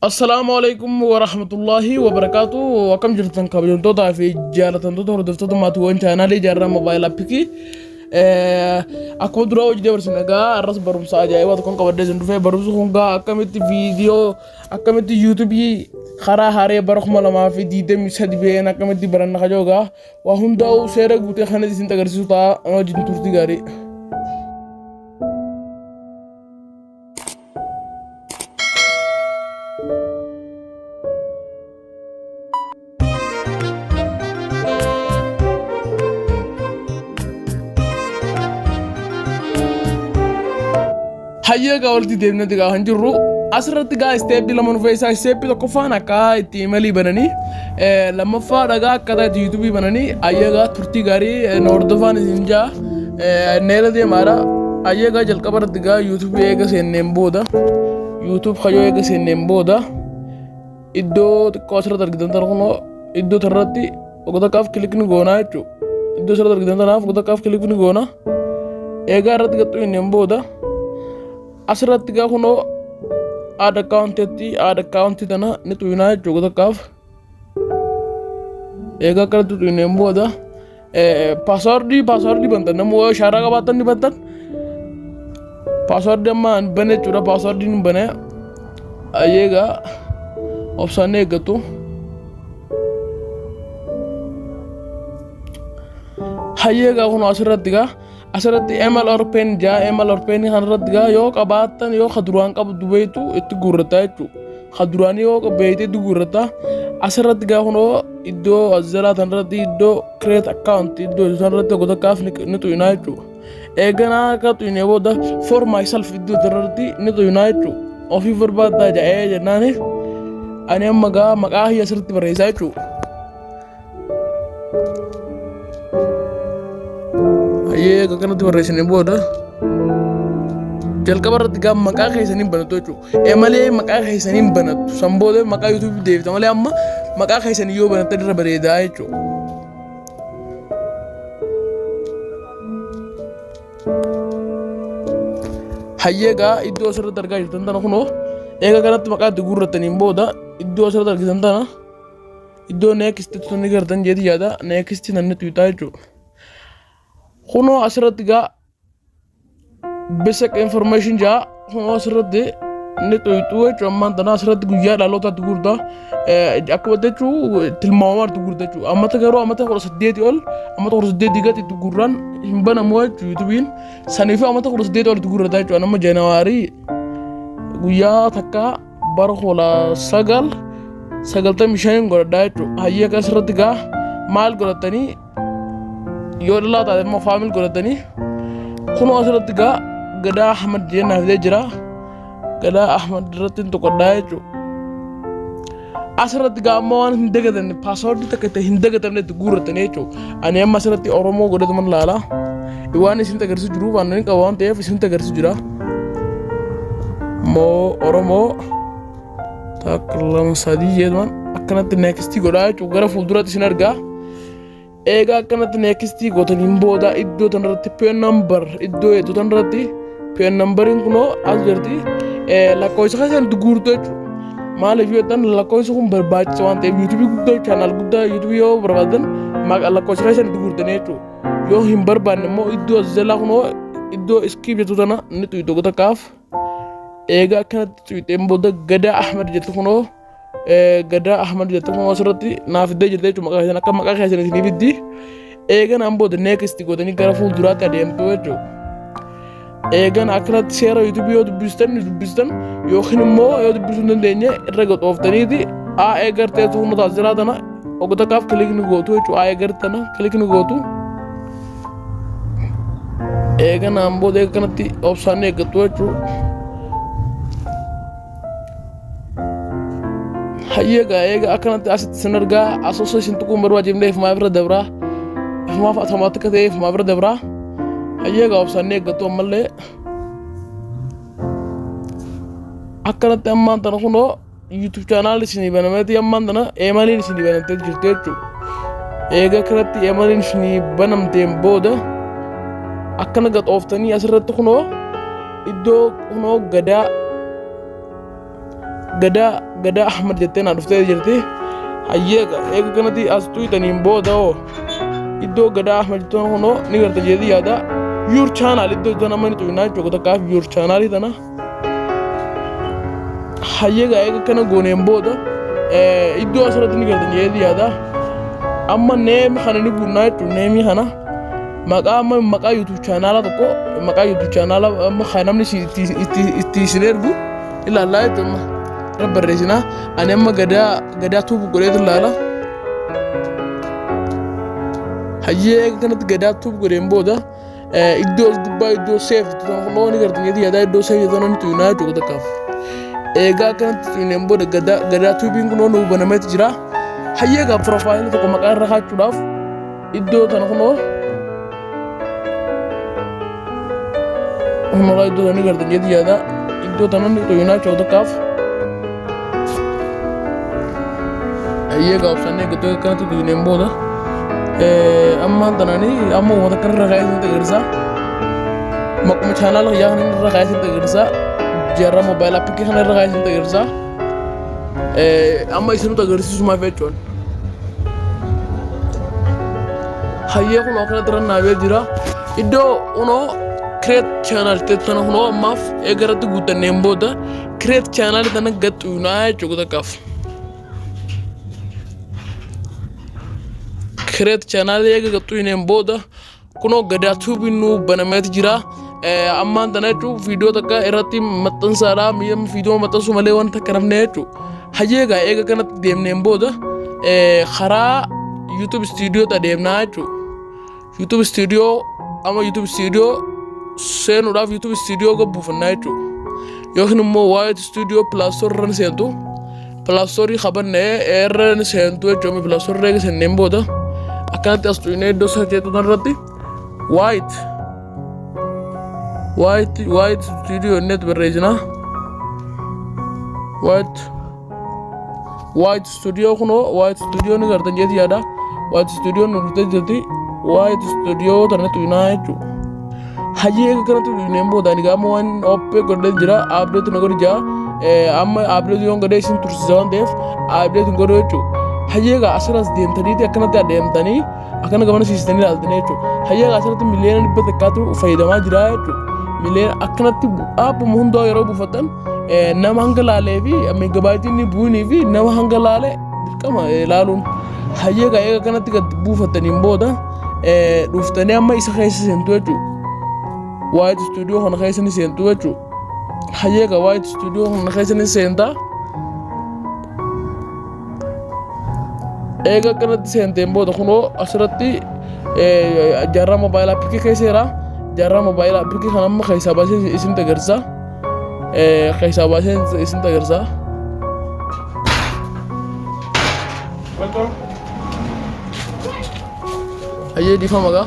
Assalaamu alaikum warahmatullahi wabarakaatu. Akkam jirtan kabajamtootaa fi jaalatamtoota hordoftoota maatiiwwan chaanaalii Jaarraa Moobaayil Appikii. Akkuma duraa hojii dabarsine egaa har'as barumsa ajaa'ibaa tokkoon qabadhee isin dhufee barumsi kun gaa akkamitti viidiyoo akkamitti yuutuubii karaa haaree bara 2023 ba'een akkamitti baranna kajoo gaa waa hundaa'u seera guutee kan isin agarsiisu ta'a wajjin turtii gaarii. Hayyee egaa walitti deemnee egaa kan jirru asirratti gaa isteeppii lama nu fe'isaa isteeppii tokkoffaan akka itti imalii bananii lammaffaa dhagaa akkaataa itti yuutuubii bananii hayyee egaa turtii gaarii nu hordofaan isin jaa neela deemaadha hayyee egaa jalqaba irratti gaa yuutuubii eega seenneen booda yuutuub kayyoo eega seenneen booda Iddoo xiqqoo asirratti argitan tana kunoo iddoo tanarratti tokko takkaaf kilikni goonaa jechuudha. Iddoo asirratti argitan tanaaf tokko takkaaf kilikni goona. Eegaa irratti gaxxuu inneen booda asirratti gaa kunoo add akkaawuntiitti add akkaawuntii tana ni xuyinaa jechuudha tokko takkaaf. Eegaa akkanatti xuyineen booda Paaswordii paaswordii bantan namni yoo ishaaraa qabaattan ni bantan. Paaswordii amma hin bane jechuudha paaswordiin hin bane. Ayyeegaa obsaan eeggatu. Hayyeegaa kun asirratti gaa asirratti ML or pen jaa ML or pen kanarratti gaa yoo qabaattan yoo ka duraan qabdu beektu itti guurrataa jechuudha. Ka duraanii yoo beekte itti guurrataa asirratti gaa kunoo iddoo as jalaa tanarratti iddoo create account iddoo jedhu sanarratti tokko takkaaf ni xuyinaa jechuudha. Eeganaa akka xuyinee booda for myself iddoo tanarratti ni xuyinaa jechuudha. Ofii barbaaddaa jedhee jennaani ani amma gaa maqaa kiyya asirratti barreessaa jechuudha. Hayyee eega kanatti barreessine booda jalqaba irratti gaa maqaa keessaniin banattu jechuudha. Emalee maqaa keessaniin banattu. San booda maqaa YouTube deebita malee amma maqaa keessanii yoo banattan irra bareedaa jechuudha. Hayyee gaa iddoo asirratti argaa jirtan tana kunoo eega kanatti maqaa itti guurrattaniin booda iddoo asirratti argitan tana Iddoo next jettu ni gartan jeeti yaada next nan ni tuyxaa jechuudha. Kunoo asirratti gaa basic information jaa kunoo asirratti ni tuyxuu jechuudha ammaan tana asirratti guyyaa dhalootaatti guurta akkuma jechuu tilmaamaatti guurta jechuudha. Ammata garuu ammata 18 ol ammata 18 gadi itti guurraan hin banamu jechuudha yuutuubiin saniifuu ammata 18 ol itti guurrata jechuudha nama Januwaarii guyyaa takkaa bara 1995 godhadhaa jechuudha. Hayyee akka asirratti gaa maal godhatanii yoo dhalaa taate immoo faamil godhatanii kunoo asirratti gaa Gadaa Ahmad jee naaf fidee jira. Gadaa Ahmad irratti hin tuqadhaa jechuudha. Asirratti gaa ammoo waan hin dagatamne paaswoordii takka itti hin dagatamne itti guurratanii jechuudha. Ani amma asirratti Oromoo godhatuman laala. Waan isin agarsiisu jiru waan inni qaba waan ta'eef isin agarsiisu jira. Moo Oromoo takka lama sadii jedhuman akkanatti neekistii godhaa jechuudha. Gara fuulduratti isin argaa. Eegaa akkanatti neekistii gootaniin booda iddoo tanarratti pin number iddoo hedduu tanarratti pin numberiin kunoo as jirti lakkoofsa keessan itti guurtu jechuudha. Maaliif yoo jettan lakkoofsi kun barbaachisa waan ta'eef yuutuubii guddaa chaanaal guddaa yuutuubii yoo barbaadan lakkoofsa keessan itti guurtanii jechuudha. Yoo hin barbaanne immoo iddoo as jalaa kunoo iddoo iskiip jettu tana ni tuytu tokko takkaaf. Eegaa akkanatti tuyxeen booda Gadaa Ahmad jettu kunoo Gadaa Ahmad jettu kunoo asirratti naaf fiddee jirti jechuudha maqaa keessan akka maqaa keessan isinii fiddi. Eegan an booda next gootanii gara fuulduraatti adeemtu jechuudha. Eegan akkanatti seera YouTube yoo dubbistan ni dubbistan yookiin immoo yoo dubbisuu hin dandeenye irra gaxooftaniiti AE gartee tuunna taasisaa tana ogga takkaaf kilikni gootu jechuudha AE gartee tana kilikni gootu. Eeganaan booda eega kanatti obsaan eeggattu jechuudha. Hayyee egaa eega akkanatti asitti sin argaa as osoo isin tuquun barbaachifne ifumaa bira dabraa ifumaaf automaatika ta'ee ifumaa bira dabraa hayyee egaa obsaan eeggattu ammallee akkanatti ammaan tana kunoo YouTube channel isinii banameeti ammaan tana eemaliin isinii banamtee jirti jechuudha. Eega akkanatti eemaliin isinii banamteen booda akkana gaxooftanii asirratti kunoo iddoo kunoo gadaa gadaa Gadaa Ahmad jettee naa dhuftee jirti. Hayyee, eega kanatti as tuytaniin booda hoo iddoo Gadaa Ahmad jettuun kunoo ni garta jeetii yaada. Your channel iddoo tana amma ni tuqnaa jechuudha, takkaaf your channel tana. Hayyee, eega kana gooneen booda iddoo asirratti ni gartan jeetii yaada. Amma name kana ni guunnaa jechuudha. Name kana, maqaa, amma maqaa YouTube channel tokko, maqaa YouTube channel amma kan namni itti isin ergu ilaallaa jechuudha. Amma irra barreessinaa. Ani amma Gadaa Tube godheetu ilaala. Hayyee, eega kanatti Gadaa Tube godheen booda iddoo as gubbaa iddoo save kunoo ni gartan jeetii yaada. Iddoo save jettu ni tuqnaa jechuudha takkaaf. Eegaa akkanatti tuqneen booda Gadaa Tubeiin kunoo nu banameetu jira. Hayyee, egaa profile tokko maqaa irra kaachuudhaaf iddoo tana kunoo iddoo tana ni gartan jeetii yaada. Iddoo tana ni tuqnaa jechuudha takkaaf. Hayyee, egaa obsannee eeggattuu akkanatti tuqneen booda ammaan tananii amma uummata akka irra kaa'ee isinitti agarsiisa. Maquma channel kiyyaa kana irra kaa'ee isinitti agarsiisa. Jaarraa Mobile APK kana irra kaa'ee isinitti agarsiisa. Amma isinutti agarsiisumaaf jechuun. Hayyee, kunoo akkanatti irra naabee jira. Iddoo kunoo create channel tana kunoo ammaaf eega irratti guuttanneen booda create channel tana gaxxuunaa jechuudha takkaaf. Create channel eega gaxxuuneen booda kunoo Gadaa Tubeiin nu banameeti jira. Ammaan tana jechuun viidiyoo takka irratti maxxansaadha. Viidiyoo maxxansuu malee wanta akka namne jechuudha. Hayyee, egaa eega kanatti deemneen booda karaa YouTube Studio adeemnaa jechuudha. YouTube Studio, amma YouTube Studio seenuudhaaf YouTube Studio gabbuufannaa jechuudha. Yookiin immoo YT Studio Play Store irra ni seentu. Play Store qabannee irra ni seentu jechuudha. Play Store irra eega seenneen booda akkanatti as tuqnee iddoo search irratti YT Studio innet barreessina. YT Studio kunoo YT Studio ni gartan jeeti yaada. YT Studio nu dhuftee jirti. YT Studio tana tuqnaa jechuudha. Hayyee, eega kanatti tuqneen booda ani gaama waan oppee godhee jira, update na godhi jira. Amma update yoon godhee isin tursiisa waan ta'eef update hin godhu jechuudha. Hayyee, egaa asirras deemtaniiti akkanatti adeemtanii akkana gamana siistanii ilaaltanii jechuudha. Hayyee, egaa asirratti 100,000,000tu fayyadamaa jira jechuudha. Miliyoona akkanatti appuma hundaa yeroo buufatan nama hanga laalee fi megabyteiin bu'inii fi nama hanga laalee dirqama ilaaluun. Hayyee, egaa eega kanatti gad buufataniin booda dhuftanii amma isa keessa seentu jechuudha. YT Studio kana keessa ni seentu jechuudha. Hayyee, egaa YT Studio kana keessa ni seentaa. Eega akkanatti seenteen booda kunoo asirratti Jaarraa Mobile APK keessa jira. Jaarraa Mobile APK kana amma keessaa baasee isin agarsiisa. Keessaa baasee isin agarsiisa. Hayyee, dhiifama gaa.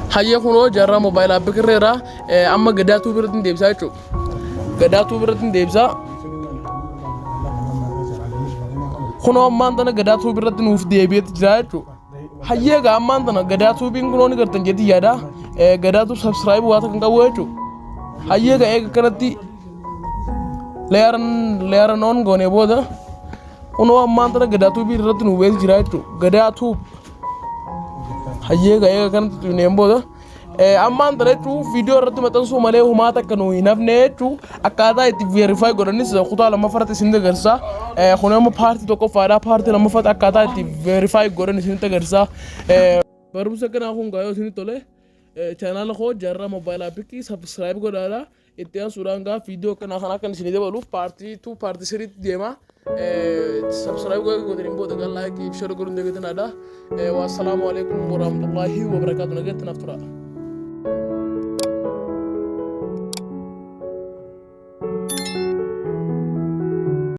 Hayyee, kunoo Jaarraa Mobile APK irra jira. Amma Gadaa Tube irratti hin deebisaa jechuudha. Gadaa Tube irratti hin deebisaa. Kunoo ammaan tana Gadaa Tube irratti nuuf deebi'eetu jira jechuudha. Hayyee, egaa ammaan tana Gadaa Tubeiin kunoo ni gartan jetti yaada. Gadaa Tube subscribe waa kan qabu jechuudha. Hayyee, egaa eega kanatti leeyaran on goonee booda kunoo ammaan tana Gadaa Tube irratti nuuf beeku jira jechuudha. Gadaa Tube. Hayyee, egaa eega kanatti tuqneen booda ammaan tana jechuun viidiyoo irratti maxxansuu malee humaa takka nu hin hafne jechuun. Akkaataa itti verify godhanis kutaa lammaffaarratti isin agarsiisa. Kun ammoo part tokkoffaadha. Part lammaffaatti akkaataa itti verify godhan isinitti agarsiisa. Barumsa kanaa kun gaayoo isinitti tole, channel koo Jaarraa Mobile APK subscribe godhaadha. Itti aansuudhaan gaa viidiyoo akkanaa kana akka isinii dabaluuf part 2, part 3tti deema. Subscribe godhaniin booda gaa like, share godhuun deeggatinaadha. Wassalaamu alaikum warahmatullaahi wabarakaatu. Nageetti naaf tura.